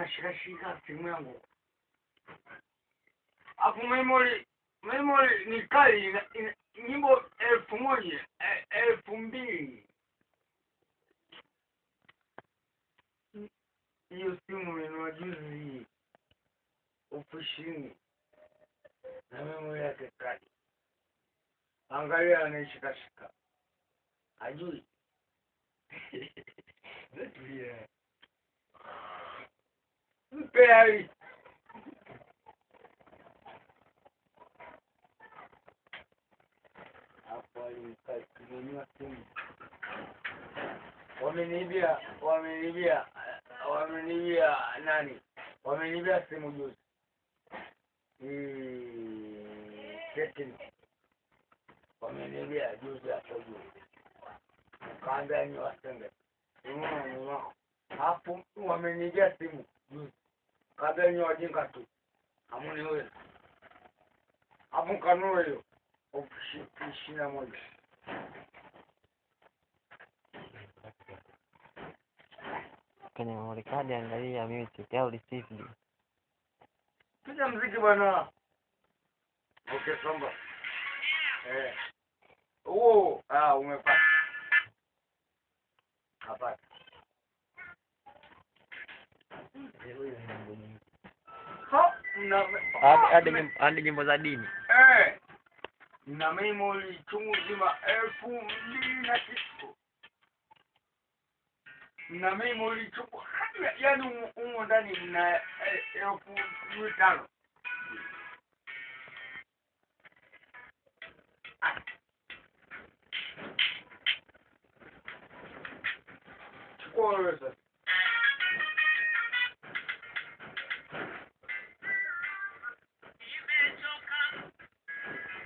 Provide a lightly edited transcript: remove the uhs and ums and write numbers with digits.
Anashikashika simu yangu. Afu memory ni kali, nyimbo 1000, 2000. Hiyo simu nimenunua juzi 20,000 na memory yake kali. Angalia anaishikashika. Hajui. Tulia. Mpe hali. Hapo alinunua simu. Wameniibia nani? Wameniibia simu juzi. Second. Wameniibia juzi hapo juzi. Nikaambia ni wasenge. Hapo wameniibia simu juzi. Kaambia ni wajinga tu. Hamuniwezi. Hapo kanunua hiyo 21,000. Kwenye memory card angalia music au received. Piga muziki bwana. Okay, somba. Huo umepata. Hapana. Hadi nyimbo za dini. Na memory chungu zima 2000 na kitu. Na memory chungu, yaani humo ndani mna 5000. Chukua wewe sasa.